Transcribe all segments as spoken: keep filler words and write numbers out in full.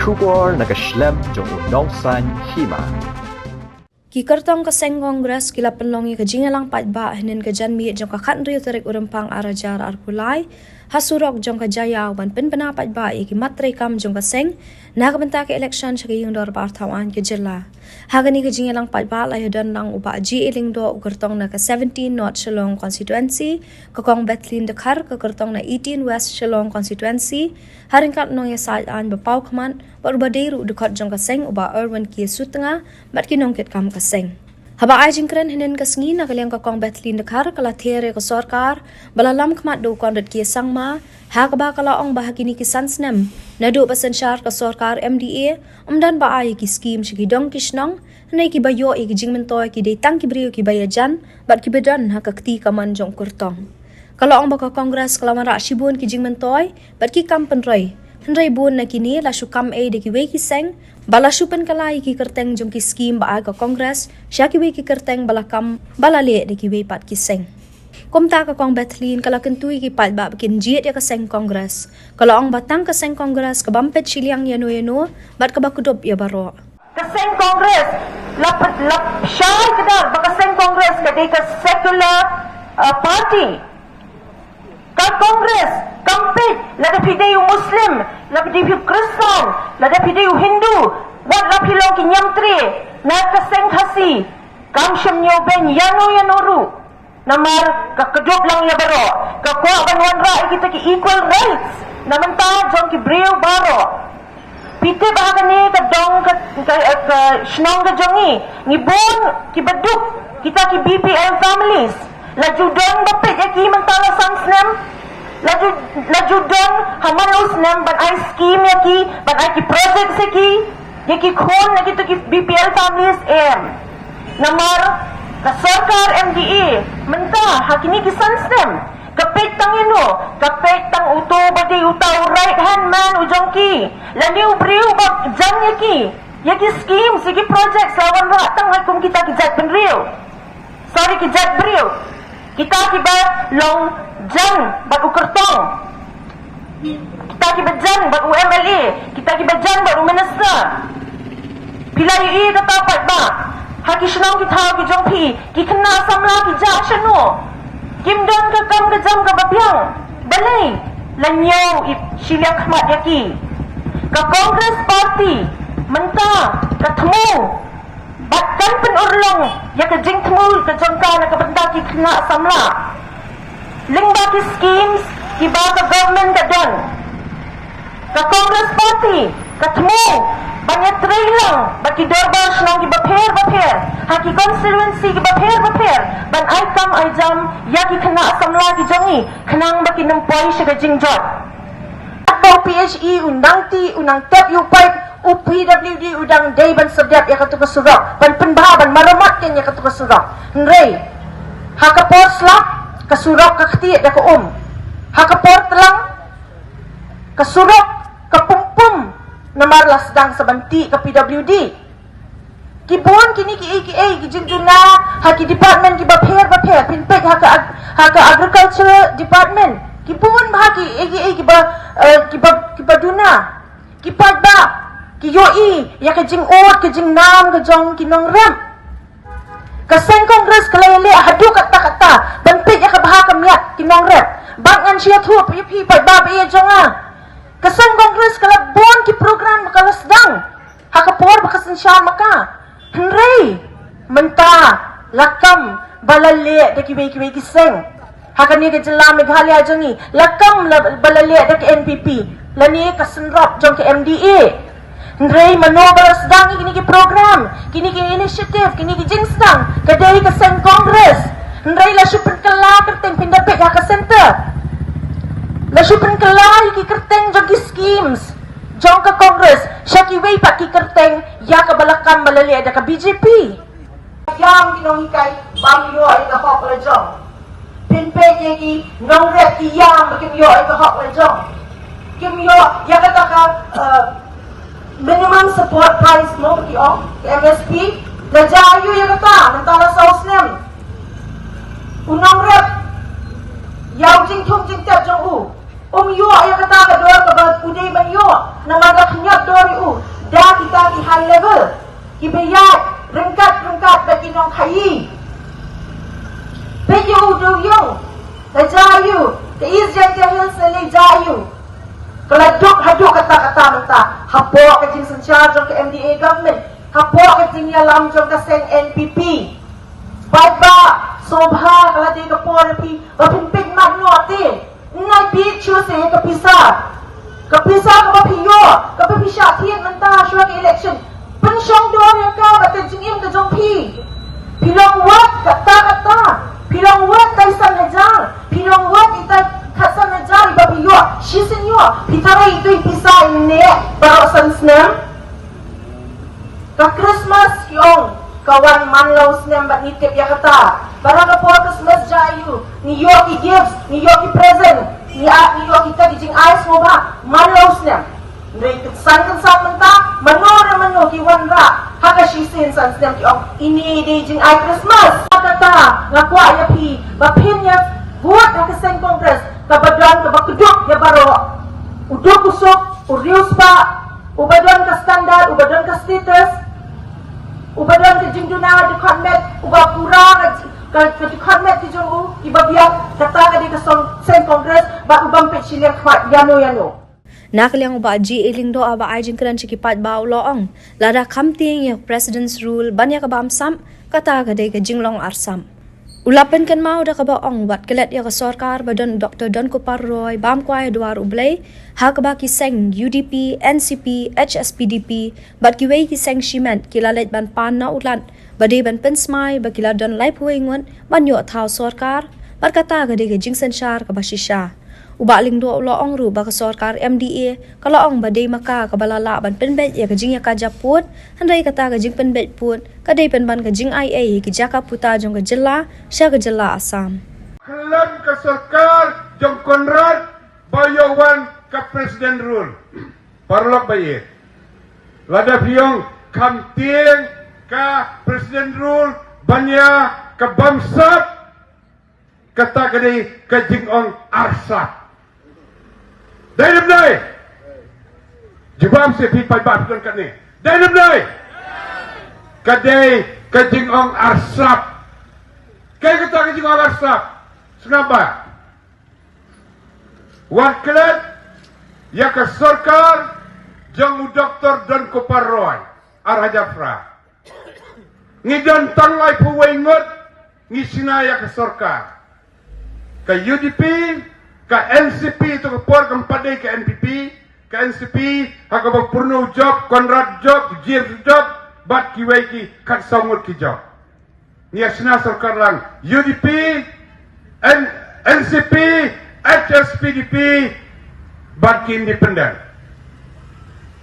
Khubor na ka shlem jong u nongsan hima. Ki kyrtong ka seng Congress ki la pynlong ïa ka jingïalang paidbah hynnin ka janmiet jong ka khathynriew tarik u Rymphang arhajar arphew lai ha surok jong ka Jaïaw ban pynbna paidbah ïa ki mat treikam jong ka seng na ka bynta ka election sha ka ïing dorbar thaw aiñ ka jylla. Ha kane ka jingïalang paidbah la ïadon lang u Bah G A Lyngdoh, u kyrtong na ka seventeen North Shillong Constituency, ka Kong Bethlyn Dkhar, ka kyrtong na eighteen West Shillong Constituency, ha ryngkat u nongïasaid aiñ ba paw khmat bad uba dei ruh u dkhot jong ka seng u Bah Erwin K Sutnga bad ki nongkitkam ka seng. Haba ai jingkren hynnin ka sngi na ka liang ka Kong Bethlyn Dkhar ka la ther ïa ka sorkar ba la lam khmat da u Conrad K Sangma, ha kaba ka la ong ba ha kine ki san snem naduh ba synshar ka sorkar M D A, ym don ba ai ïa ki skim sha ki dong ki shnong, hynrei kiba ïoh ïa ki jingmyntoi ki dei tang ki briew kiba ïajan bad kiba don ha ka kti kamon jong u kyrtong. Ka la ong ba ka Congress ka la wanrah shibun ki jingmyntoi bad ki kam pynroi, hynrei bun na kine la shu kam ei da kiwei ki seng, ba la shu pynkylla ïa ki kyrteng jong ki skim ba ai ka Congress sha kiwei ki kyrteng ba la kam ba la leh da kiwei pat ki seng. Kumta ka Kong Bethlyn ka la kyntu ïa ki paidbah ba kin jied ïa ka seng Congress. Ka la ong ba tang ka seng Congress kaba ym peit shiliang ïano ïano bad kaba kdup ïa baroh. Ka seng Congress la peit la shai kdar ba ka seng Congress ka dei ka secular, uh, party. Ka Congress kam peit lada phi dei u Muslim, lada phi dei u Khristan, lada phi dei u Hindu, wat la phi long ki niamtre na ka seng Khasi, kam shym ñiew beiñ ïano ïano ruh. Namar ka kdup lang ïa baroh, ka kwah ban wanrah ïa kita ki equal rights na bynta jong ki briew baroh. Phi tip ba ha kane ka dong ka, ka, ka shnong ka jong ngi, ngi bun kiba duk, kita ki B P L families. La ju don ba peit ïa ki mynta la san snem. La ju, la ju don ha man u snem ban ai skim ïa ki, ban ai ki project ïa ki, ïa ki khun na kita ki B P L families, em. Namar ka sorkar M D A mynta ha kine ki san snem ka peit tang ïano, ka peit tang uto ba dei uta u right hand man u jong ki, lane u briew ba jan ïa ki, ïa ki schemes, ïa ki projects la wanrah tang ha kum kita ki jait bynriew. Sorry, ki jait briew. Kita kiba long jan bad u kyrtong. Kita kiba jan bad u M L A, kita kiba jan bad u minister. Phi la ïohi kata pat ba ha ki shnong ki thaw ki jong phi, ki khynnah samla ki jah shano? Kim don ka kam ka jam kaba biang. Balei? La ñiew ïa shiliang khmat ïa ki. Ka Congress Party mynta ka thmu bad kan pynurlong ïa ka jingthmu ka jong ka na ka bynta ki khynnah samla. Lyngba ki schemes kiba ka government ka don, ka Congress Party ka thmu ban ïatrei lang bad ki dorbar shnong kiba pher ba pher, ha ki constituency kiba pher ba pher, ban ai kam ai jam ïa ki khynnah samla ki jong ngi, khnang ba kin ym poi sha ka jingjot. Ka P H E u nang ti, u nang tep ïa u paip, u P W D u dang dei ban sdep ïa katu ka surok, ban pynbha, ban maramat kein ïa katu ka surok. Hynrei ha ka por slap, ka surok ka ktieh da ka um. Ha ka por tlang, ka surok ka pum pum, namar la sdang sa ban tih ka P W D. Ki bun kine kiei kiei ki jingduna ha ki department kiba pher ba pher, phin peit ha ka ag-, ha ka agriculture department. Ki bun bha kiei kiei kiba, eh, kiba, kiba duna. Ki paidbah ki ïohi ïa ka jingud ka jingnam ka jong ki nongrep. Ka seng Congress ka la ïaleh haduh katta katta ban peit ïa ka bha ka miat ki nongrep. Bad ngan shu ïathuh ïa phi paidbah ba ïeit jong nga, ka seng Congress ka la bun ki program ba ka la sdang ha ka por ba ka synshar ma ka. Hynrei mynta la kam ba la leh da kiwei kiwei ki seng. Ha kane ka jylla Meghalaya jong ngi la kam la, ba la leh da ka N P P lane ka synrop jong ka M D A. Hynrei mano ba la sdang ïa kine ki program, kine ki initiative, kine ki jingsdang? Ka dei ka seng Congress. Hynrei la shu pynkylla kyrteng, phin da peit ha ka centre, la shu pynkylla ïa ki kyrteng jong ki schemes jong ka Congress sha kiwei pat ki kyrteng ïa kaba la kam ba la leh da ka B J P. Ïam ki nonghikai bym ïoh ïa ka hok la jong. Phin peit ïa ki nongrep ki ïam ba kim ïoh ïa ka hok la jong. Kim ïoh ïa kata ka, eh, minimum support price mo ki ong, M S P. La jia aïu ïa kata mynta la saw snem? U nongrep, ïa u jingthung jingtep jong u, Um ïoh ïa kata ka dor kaba u dei ban ïoh namar ka khñiot dor ïa u da kita ki high level kiba ïaid ryngkat ryngkat bad ki nongkhaïi. Peit ïa u Dewiong, ka jia ïa u, ka East Jaintia Hills ne jia ïa u. Ka la duk haduh katta katta mynta hapoh ka jingsynshar jong ka M D A government, hapoh ka jingïalam jong ka seng N P P. Paidbah, sngewbha ka la dei ka por ïa phi ba phin peit mat noh te. Nai bit shuh shuh ka pisa. Ka pisa kaba phi ïoh, kaba phi shah thied mynta shuwa ka election, pynshong dor ïa ka bad ka jingim ka jong phi. Phi long wat katta katta. Phi long wat tai san hajar. Phi long wat itai khatsan hajar iba phi ïoh. Shisien ïoh phi trei ito i pisa ine baroh san snem. Ka Christmas ki ong ka wan man la u snem bad ngi tip ïa kata. Bad ha ka por Christmas jia ïa u, ngi ïoh ki gifts, ngi ïoh ki present, ngi ïa, ngi ïoh kita ki jingai sngewbha man la u snem. Hynrei kynsan kynsan mynta mano re mano ki wanrah ha ka shisien san snem ki ong ine i dei jingai Christmas. Ha kata nga kwah ïa phi ba phin ïa vote ha ka seng Congress kaba don kaba kdup ïa baroh. U duk u suk, u riewspah, uba don ka standard, uba don ka status, uba don ka jingduna dkhot met, uba pura ka, ka, ka dkhot met ki jong u, kiba biang, kata ka dei ka song, seng Congress, bad ubym peit shiliang khwat ïano ïano. Na ka liang u Bah G A Lyngdoh haba ai jingkren sha ki paidbah u la ong, lada kham tieng ïa President's Rule ban ïa ka bamsap, kata ka dei ka jinglong arsap. U la pynkynmaw da kaba ong wat klet ïa ka sorkar ba don Doktor Donkupar Roy bam kwai ha dwar U Blei, ha kaba ki seng U D P, N C P, H S P D P bad kiwei ki seng shimet ki la leit ban pan na u Lat ba dei ban pynsmai ba ki la don laiphew wei ngut ban ïoh thaw sorkar, bad kata ka dei ka jingsynshar kaba shisha. U Bah Lyngdoh u la ong ruh ba ka sorkar M D A ka la ong ba dei ma ka kaba la lah ban pynbeit ïa ka jingïakajia pud, hynrei kata ka jingpynbeit pud ka dei pynban ka jingaiei ïa ki jaka puta jong ka jylla sha ka jylla Assam. Khlem ka sorkar jong Conrad ba ïoh wan ka President Rule. Paralok ba ïeit, lada phi ong kham tieng ka President Rule ban ïa ka bamsap, kata ka dei ka jingong arsap. Dei ne ym dei? Jubab seh phi paidbah phi don katne. Dei ne ym dei? Ka dei ka jingong arsap. Kaei kata ka jingong arsap? Sngap ba wat klet ïa ka sorkar jong u Doktor Donkupar Roy, ar hajar phra. Ngi don tang laiphew wei ngut ngi shna ïa ka sorkar. Ka U D P, ka N C P, to ka por kam pat dei ka N P P, ka N C P, ha kaba Purno u jop, Conrad u jop, James u jop, bad kiwei ki khatsaw ngut ki jop. Ngi ïa shna sorkar lang, U D P, N-, N C P, H S P D P, bad ki independent.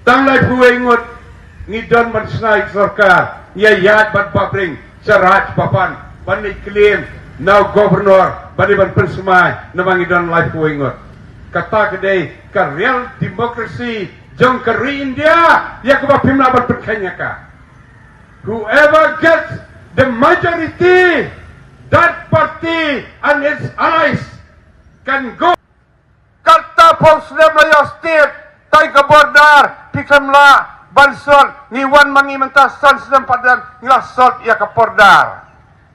Tang laiphew wei ngut ngi don ban shna ïa ka sorkar, ngi ïa ïaid bad Bah Pring sha Raj Bhavan ban leit claim na u governor ban dei ban pynsmai namar ngi don laiphew wei ngut. Kata ka dei ka real democracy jong ka ri India ïa kaba phim lah ban pynkheiñ ïa ka. Whoever gets the majority, that party and its allies can go. Katta phew snem la ïoh state, tang ka border phi khlem lah ban solve. Ngi wan ma ngi mynta san snem pat don ngi la solve ïa ka border.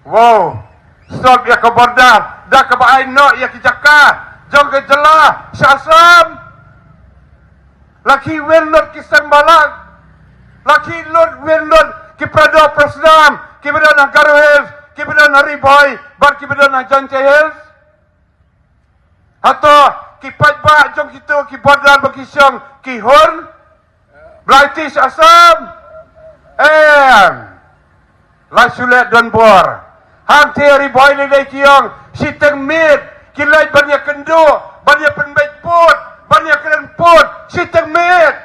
Wow, solve ïa ka border da kaba ai noh ïa ki jaka jong ka jylla sha Assam. La ki wer lut ki seng balang. La ki lut wer lut ki para doh para snam kiba don ha Garo Hills, kiba don ha Ri Bhoi bad kiba don ha Jaintia Hills. Hato ki paidbah jong kito ki border ba ki shong ki hun? Blai ti sha Assam. Em. La shu leh don bor. Hangtei Ri Bhoi lei lei ki ong shiteng miet ki leit ban ïa kynduh, ban ïa pynbeit pud, ban ïa kren pud, shiteng miet.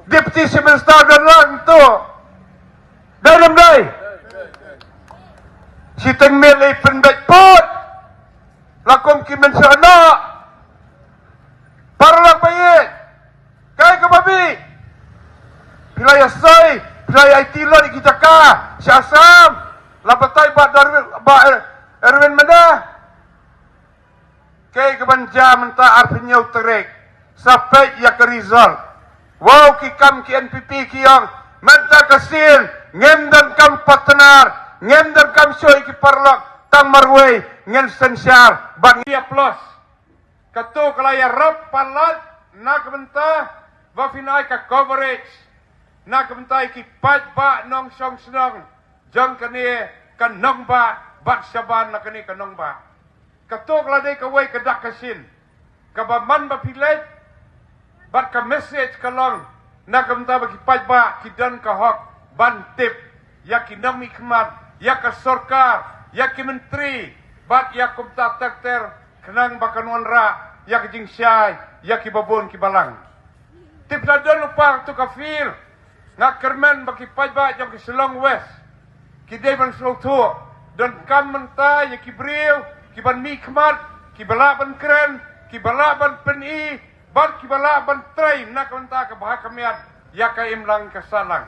Deputy Chief Minister don lang tu. Dei ne ym dei? Shiteng miet lei pynbeit pud. La kum ki mynsiem noh. Paralok ba ïeit, kaei kaba bih? Phi la ïa soi, phi la ïa aiti lut ïa ki jaka sha Assam. La batai Bah Darwin, Bah Er-, Erwin mynta. Kaei kaban jia mynta arphew hynñiew tarik? Sa peit ïa ka result. Wow, ki kam ki N P P ki ong mynta ka sien ngim donkam partner, ngim donkam shuh ïa ki paralok, tang marwei ngin synshar bad ngin ïa plus. Kato ka la ïarap palat na ka bynta ba phin ai ka coverage na ka bynta ïa ki paidbah nongshong shnong jong kane ka nongbah bad shabar na kane ka nongbah. Kato ka la dei kawei ka dak ka shin kaba man ba phi leit bad ka message ka long na ka bynta ba ki paidbah ki don ka hok ban tip ïa ki nongmihkhmat, ïa ka sorkar, ïa ki myntri bad ïa kumta ter ter khnang ba kan wanrah ïa ka jingshai ïa ki babun ki balang. Tip la don lypa tu ka field. Nga kyrmen ba ki paidbah jong ki Shillong West ki dei ban sngewthuh. Donkam mynta ïa ki briew ki ban mihkhmat, ki ba lah ban kren, ki ba lah ban pyni bad ki ba lah ban trei na ka bynta ka bha ka miat ïa ka imlang ka sahlang.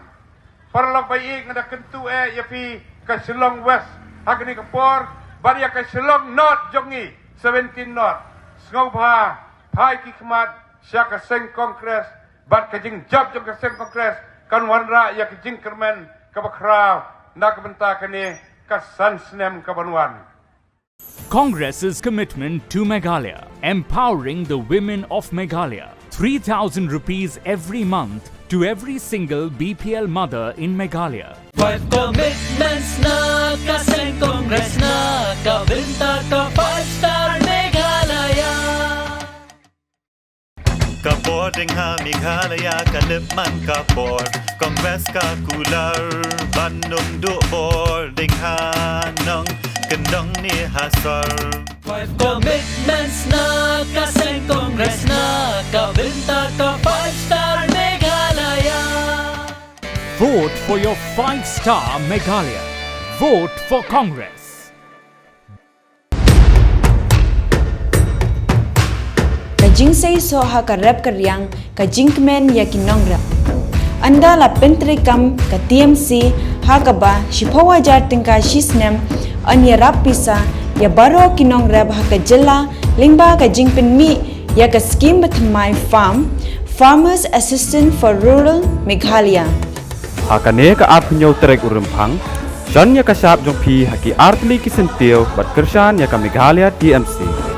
Paralok ba ïeit, nga da kyntu eh ïa phi ka Shillong West ha kane ka por bad ïa ka Shillong North jong ngi, seventeen North. Sngewbha phai ki khmat sha ka seng Congress bad ka jingjop jong ka seng Congress kan wanrah ïa ka jingkyrmen kaba khraw na ka bynta kane ka san snem kaban wan. Congress's commitment to Meghalaya, empowering the women of Meghalaya, three thousand rupees every month to every single B P L mother in Meghalaya. Five commitments na ka seng Congress na ka bynta ka five star Meghalaya. Ka bor ding ha Meghalaya ka lip man ka bor. Congress ka kular ban nung duh bor ding ha nong kyndong ne ha sor. Five commitments na ka seng Congress na ka bynta ka five star Meghalaya. Vote for your five star Meghalaya. Vote for Congress. Ka jingseisoh ha ka rep ka riang, ka jingkmen ïa ki nongrep. Ynda la pyntreikam ka T M C ha kaba shiphew hajar tyngka shi snem, yn ïarap pisa ïa baroh ki nongrep ha ka jylla lyngba ka jingpynmih ïa ka skhim bathymmai farm, Farmers Assistance for Rural Meghalaya. Ha kane ka arphew hynñiew tarik u Rymphang, shon ïa ka shap jong phi ha ki artylli ki syntiew bad kyrshan ïa ka Meghalaya T M C.